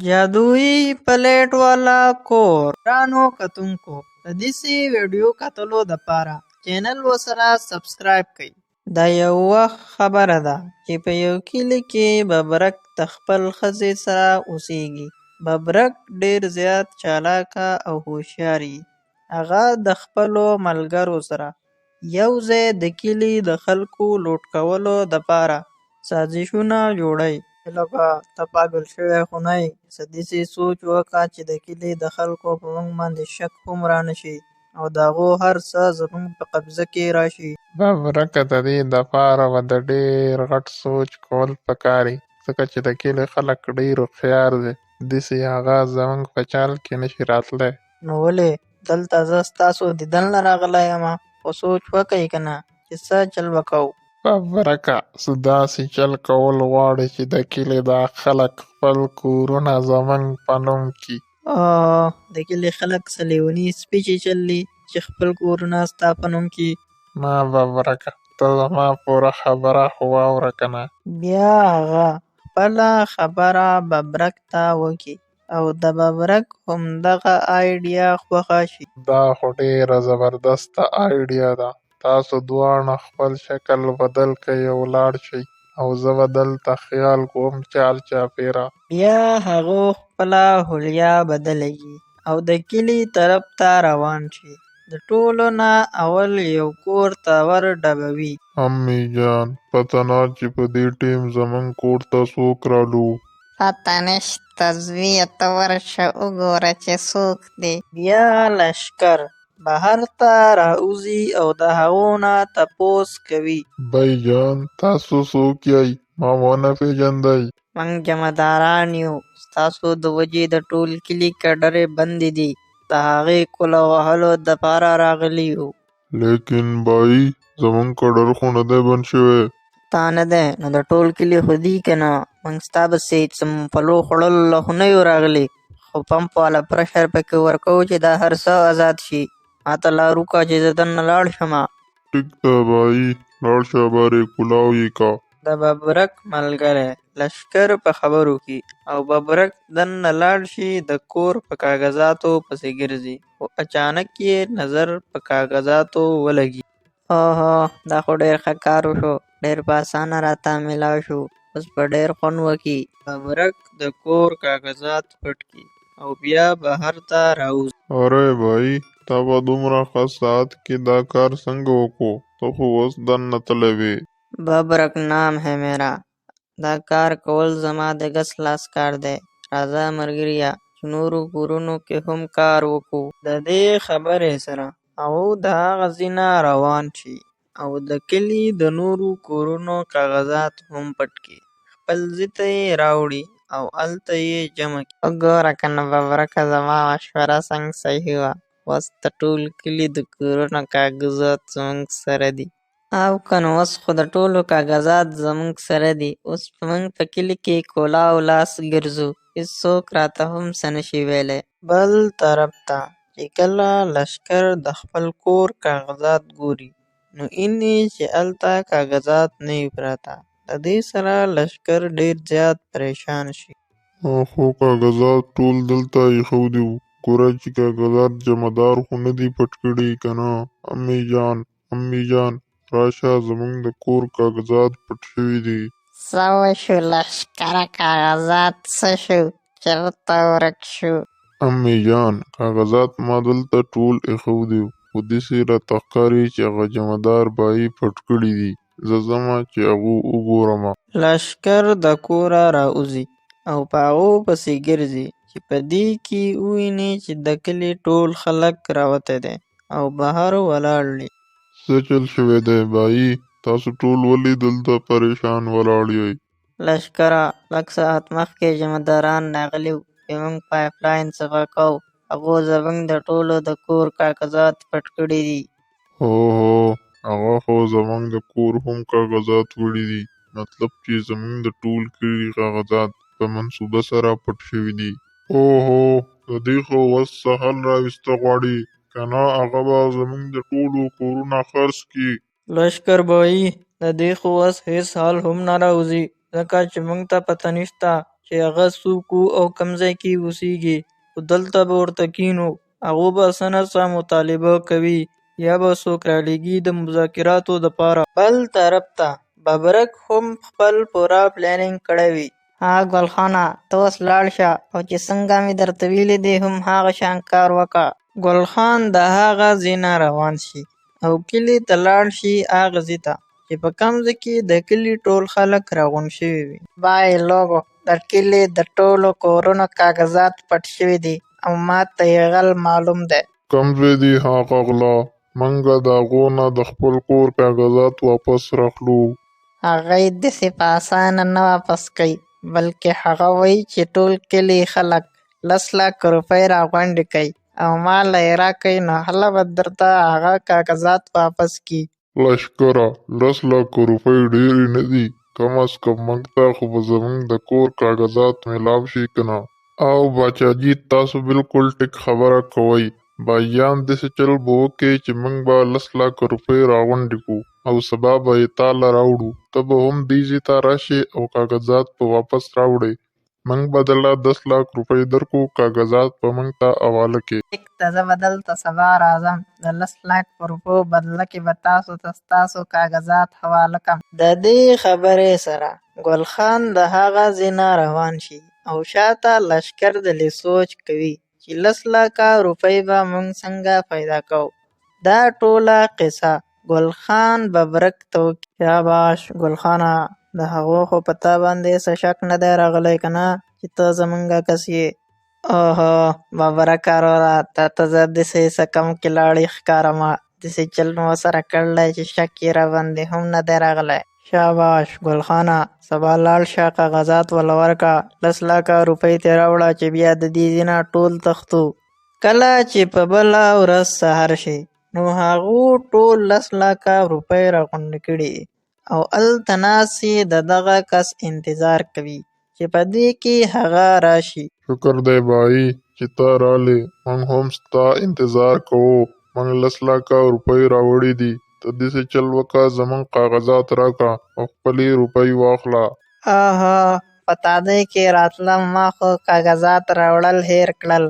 جادويي پلیټ والا کور. ګرانو کتونکو، د داسې ویډیو کتلو دپاره چینل ورسره سبسکرایب کړئ. دا یو وخت خبره ده چې په یو کلي کې ببرک د خپل ښځې سره اوسیږي. ببرک ډېر زیات چالاکه او هوښیار يي. هغه د خپلو ملګرو سره یو ځای د کلي د خلکو لوټ کولو دپاره سازشونه جوړوي. لکه ته پاګل شوی خو نه یې؟ څه داسې سوچ وکه چې د کلي د خلکو په موږ باندې شک هم رانشي او د هغو هر څه زموږ په قبضه کې راشي. ببرکه، د دې دپاره به د ډېر غټ سوچ کول پکار وي، ځکه چې د کلي خلک ډېر هوښیار دي، داسې هغه زموږ په چال کې نشي راتلی. نو ولې؟ دلته زه ستاسو دیدن له راغلی یمه، خو سوچ وکئ کنه چې څه چل به کوو. ببرکه، څه داسې چل کول غواړي چې د کلي دا خلک خپل کورونه زموږ په نوم کي. اوهو، د کلي خلک څه لیوني سپي چیچل دي چې خپل کورونه ستا په نوم کي؟ نه ببرکه، ته زما پوره خبره خو واوره کنه. بیا هغه خپله خبره ببرک ته وکي او د ببرک هم دغه آیډیا خوښه شي. دا خو ډېره زبردسته آیډیا ده. تاسو دواړه خپل شکل بدل کئ او لاړ شئ، او زه به دلته خیال کوم چار چاپېره. بیا هغو خپله حلیه بدله کي او د کلي طرف ته روان شي. د ټولو نه اول یو کور ته ور ډبوي. امي جان، پته نه چې په دې ټیم زموږ کور ته څوک رالو. پته نشته زویه، ته ورشه وګوره چې څوک دي. بیا لښکر بهر ته راوځي او د هغو نه تپوس کوي. بی جان، تاسو څوک یئ؟ ما ونه پېژندئ. موږ جمعداران یو، ستاسو د وجې د ټول کلي کډرې بندې دي، د هغې کولاو وهلو دپاره راغلي یو. لیکن بایی، زموږ کډر خو نه دی بند شوی. ستا نه دی نو د ټول کلي خو دي کنه. موږ ستا پسې څه پلو خوړلو له خو نه یو راغلي، خو پمپ والا پرشر پکې ورکوو چې دا هر څه ازاد شي. ماته لار وکه چې زه دننه لاړ شمه. ټیک ده بایی، لاړ شه برې کولاو یې که. د ببرک ملګری لښکر په خبرو کي او ببرک دننه لاړ شي. د کور په کاغذاتو پسې ګرځي، خو اچانک یې نظر په کاغذاتو ولګي. اوهو، دا خو ډېر ښه کار وشو، ډېر په اسانه راته میلاو شو، اوس به ډېر خوند وکي. ببرک د کور کاغذات پټ کي او بیا بهر ته راوځي. ارې بایی، تا په دومره ښه ساعت کې دا کار څنګه وکو؟ ته خو اوس دننه تللی وې. ببرک نام ہے میرا، دا کار کول زما د ګس لاس کار دی. راځه ملګریه چې نورو کورونو کې هم کار وکو. د دې خبرې سره هغو د هغه ځای نه روان شي او د کلي د نورو کورونو کاغذات هم پټ کي، خپل ځای ته یې راوړي او هلته یې جمع کي. وګوره کنه ببرکه، زما مشوره څنګه صحیح وه. اوس د ټول کلي د کورونو کاغذات زموږ سره دي. او کنه، اوس خو د ټولو کاغذات زموږ سره دي، اوس به موږ په کلي کې کولاو لاس ګرځو، هېڅوک راته هم څه نشي ویلی. بل طرف ته چې کله لښکر د خپل کور کاغذات ګوري نو ویني چې هلته کاغذات نه وي پراته. د دې سره لښکر ډېر زیات پریشان شي. ما خو کاغذات ټول دلته ایښودي وو، ګوره چې کاغذات جمعدار خو نه دي پټ کړي کنه؟ امي جان، امي جان، راشه زموږ د کور کاغذات پټ شوي دي. څه وشو لښکره، کاغذات څه شو، چېرته ورک شو؟ امي جان، کاغذات ما دلته ټول ایښودي وو، خو داسې راته ښکاري چې هغه جمعدار بایی پټ کړي دي. زه ځمه چې هغو وګورمه. لښکر د کوره راوځي او په هغو پسې ګرځي چې په دې کې وویني چې د کلي ټول خلک راوتي دي او بهر ولاړ دي. څه چل شوی دی بایی؟ تاسو ټول ولې دلته پریشان ولاړ یئ؟ لښکره، لږ ساعت مخکې جمعداران راغلي وو چې موږ پایپ لاین صفا کوو، هغو زموږ د ټولو د کور کاغذات پټ کړي دي. هو هو، هغه خو زموږ د کور هم کاغذات وړي دي. مطلب چې زموږ د ټول کلي کاغذات په منصوبه سره پټ شوي دي. اوهو، د دې خو اوس څه حل راویسته غواړي، کنه هغه به زموږ د ټولو کورونه خرڅ کي. لښکر بایی، د دې خو اوس هېڅ حل هم نه راوځي، ځکه چې موږ ته پته نشته چې چې هغه څوک وو او کوم ځای کې اوسیږي، خو دلته به ورته کینو، هغو به څه نه څه مطالبه کوي یا به څوک رالیږي د مذاکراتو دپاره. بل طرف ته ببرک هم خپل پوره پلاننګ کړی وي. ها ګل خانه، ته اوس لاړ شه او چې څنګه مې درته ویلي دي هم هغه شان کار وکړه. ګل خان د هغه ځای نه روان شي او کلي ته لاړ شي، هغه ځای ته چې په کوم ځای کې د کلي ټول خلک راغونډ شوي وي. بای لوګو، د کلي د ټولو کورونو کاغذات پټ شوي دي او ماته یې غل معلوم دی. کوم ځای دي هغه غله؟ مونږه د هغو نه د خپل کور کاغذات واپس راخلو. هغوی داسې په اسانه نه واپس کوي، بلکې هغه وایي چې ټول کلي خلک لس لاکه روپۍ راغونډې کړئ او ما له یې راکړئ، نو هله به درته هغه کاغذات واپس کړي. لشکره، لس لاکه روپۍ ډېرې نه دي، کم از کم موږ ته خو به زموږ د کور کاغذات میلاو شي کنه. او باچا جي، تاسو بالکل ټیک خبره کوئ. بای جان، داسې چل به وکې چې موږ به لس لاکه روپۍ راغونډې کړو او سبا به یې تا له راوړو، ته به هم دې ځای ته راشې او کاغذات به واپس راوړې. موږ به درله دس لاک روپۍ درکړو، کاغذات به موږ ته حواله کړې. ټیک ده، زه به دلته سبا راځم، د لس لاک روپو بدله کې به تاسو ته ستاسو کاغذات حواله کړم. د دې خبرې سره ګل خان د هغه ځای نه روان شي او شاته لشکر دلې سوچ کوي چې لس لاکه روپۍ به موږ څنګه پیدا کوو. دا ټوله قصه ګل خان ببرک ته وکړي. شاباش ګل خانه، د هغو خو په تا باندې څه شک نه دی راغلی که نه چې ته زمونږه کس یې؟ اوهو ببرکه وروره، تا ته زه داسې څه کم کلاړي ښکارمه، داسې چل مې ورسره کړی چې شک یې راباندې هم نه دی راغلی. شاباش ګل خانه، سبا لاړ شه کاغذات وله ورکړه، لس لاکه روپۍ ترې راوړه چې بیا د دې ځای نه ټول تښتو. کله چې په بله ورځ سهار شي نو هغو ټول لس لاکه روپۍ راغونډې کړي او هلته ناست یې د دغه کس انتظار کوي چې په دې کې هغه راشي. شکر دی بایی چې ته رالې، موږ هم ستا انتظار کوو. موږ لس لاکه روپۍ راوړې دي، ته داسې چل وکړه زموږ کاغذات راکړه او خپلې روپۍ واخله. آها، په تادۍ کې راتلم، ما خو کاغذات راوړل هېر کړل.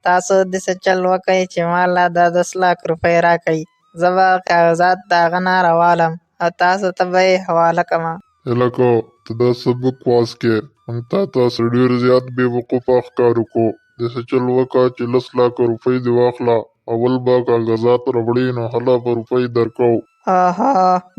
تاسو داسې چل وکړئ چې ما له دا دس لاک روپۍ راکړئ، زه به کاغذات د هغه نه راوالم او تاسو ته به یې حواله کړم. هلکه، ته دا څه بکواس کوې؟ موږ تا ته څه ډېر زیات بې وقوفه ښکارو کو؟ داسې چل وکړه چې لس لاکه روپۍ دې واخله، اول به کاغذات راوړې نو هله به روپۍ درکوو. آها،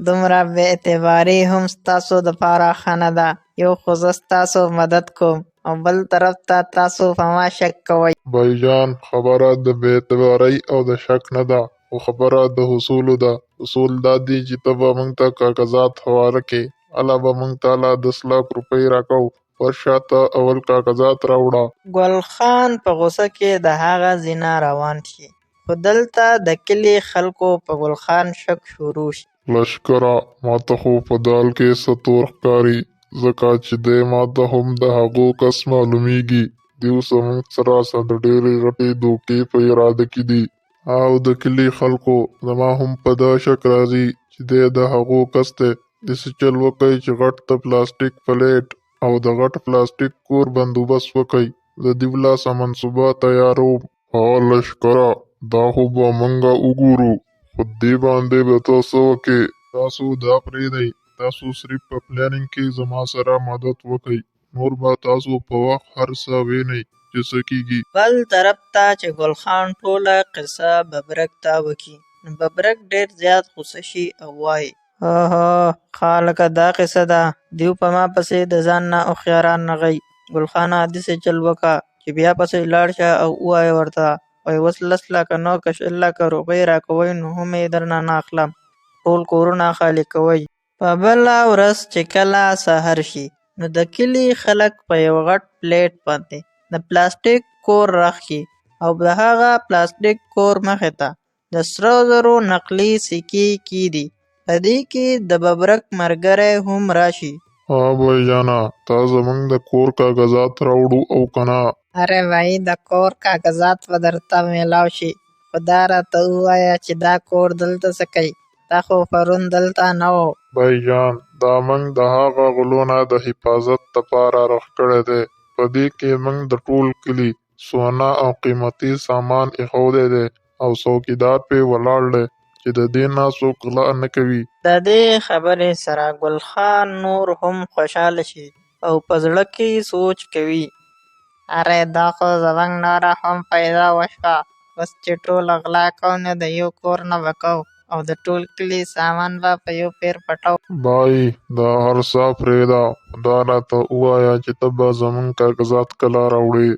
دومره بې اعتباري هم ستاسو دپاره ښه نه ده. یو خو زه ستاسو مدد کوم او بل طرف ته تاسو په ما شک کوئ. بای جان، خبره د بې اعتبارۍ او د شک نه ده، خو خبره د اصولو ده. اصول دا دي چې ته به موږ ته کاغذات حواله کړې، هله به موږ تاله دس لاک روپۍ راکوو. ورشه ته اول کاغذات راوړه. ګل خان په غوسه کې د هغه ځای نه روان شي، خو دلته د کلي خلکو په ګل خان شک شروع شي. لشکره، ماته خو په دال کې څه تور ښکاري، ځکه چې دی ماته هم د هغو کس معلومیږي. دیو زموږ سره څه د ډېرې غټې دوکې په اراده کې دي. او د کلي خلکو، زما هم په دا شک راځي چې دی د هغو کس دی. داسې چل وکړئ چې غټ د پلاستیک پلیټ او د غټ پلاستیک کور بندوبست وکړئ، زه دیو له څه منصوبه تیاروم. ها لشکره، دا خو به موږ وګورو، خو دې باندې به ته څه وکړې؟ تاسو دا پرېږدئ، تاسو صرف په پلاننګ کې زما سره مدد وکړئ، نور به تاسو په وخت هر څه وینئ چې څه کیږي. بل طرف ته چې ګل خان ټوله قصه ببرک ته وکړي نو ببرک ډېر زیات غوسه شي او وایي: اوهو، ښه هلکه دا قصه ده، دیو په ما پسې د ځان نه هوښیاران راغی. ګل خانه، داسې چل وکړه چې بیا پسې لاړ شه او ووایه ورته، وایي اوس لس لاکه نه که شل لاکه روپۍ راکوئ نو هم یې درنه نه اخلم، ټول کورونه خالي کوئ. په بله ورځ چې کله سهار شي نو د کلي خلک په یو غټ پلیټ باندې د پلاستیک کور راښکي او د هغه پلاستیک کور مخې ته د سرو زرو نقلي سکې کیږدي. په دې کې د ببرک ملګری هم راشي. ها بای جانه، تا زموږ د کور کاغذات راوړو او که نه؟ ارې بایی، د کور کاغذات به درته میلاو شي، خو دا راته ووایه چې دا کور دلته څه کوي؟ دا خو پرون دلته نه و. بای جان، دا موږ د هغه غلو نه د حفاظت دپاره رخ کړی دی. په دې کې موږ د ټول کلي سونا او قیمتي سامان ایښودی دی او څوکیدار پې ولاړ دی چې د دې نه څوک غلا نه کوي. د دې خبرې سره ګل خان نور هم خوشحاله شي او په زړه کې سوچ کوي. ارې دا خو زموږ نوره هم پیدا وشوه، اوس چې ټوله غلا کوو نو د یو کور نه به کوو او د ټول کلي سامان به په یو پیر پټوو. بای دا هر څه پرېږده خو دا راته ووایه چې ته به زموږ کاغذات کله راوړې؟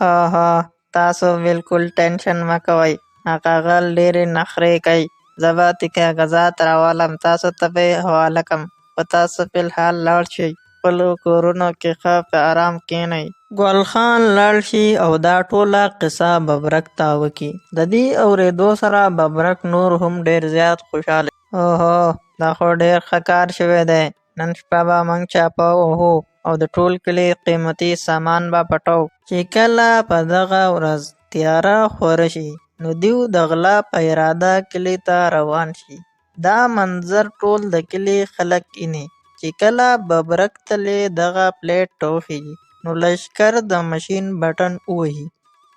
اوهو تاسو بالکل ټینشن مه کوئ، هغه غل ډېرې نخرې کوي، زه به ترې کاغذات راولم تاسو ته به یې حواله کم، خو تاسو فی الحال لاړ شئ خپلو کورونو کې ښه په ارام کښېنئ. ګل خان لاړ شي او دا ټوله قصه ببرک ته وکي. د دې اورېدو سره ببرک نور هم ډېر زیات خوشحاله شي. اوهو دا خو ډېر ښه کار شوی دی، نن شپه به موږ چاپه وهو او د ټول کلي قیمتي سامان به پټوو. چې کله په دغه ورځ تیاره خوره شي نو دیو د غلا په اراده کلي ته روان شي. دا منظر ټول د کلي خلک ویني. چې کله ببرک تلې دغه پلیټ ته وخیژي نو لشکر د مشین بټن ووهي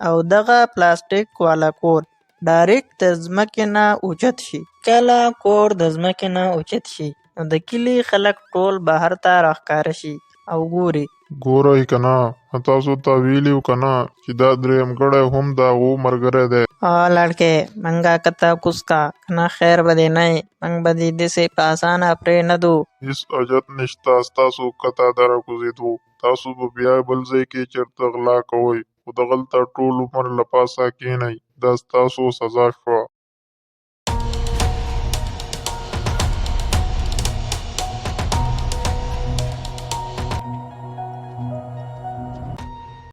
او دغه پلاسټک والا کور ډایرکټ د ځمکې نه اوچت شي. کله کور د ځمکې نه اوچت شي نو د کلي خلک ټول بهر ته راښکاره شي او ګوري. ګورئ کنه ما تاسو ته ویلي وو کنه چې دا درېیمګړی هم د هغو ملګری دی. او لړکې منګه کته کوز کا کنه خیر به دې نه یي، موږ به دې داسې په اسانه پرې نه دو. هېڅ حاجت نشته ستاسو کته د راکوزېدو، تاسو به بیا بل ځای کې چېرته غلا کوئ خو دغلته ټول عمر له پاسه کښېنئ، دا ستاسو سزا شوه.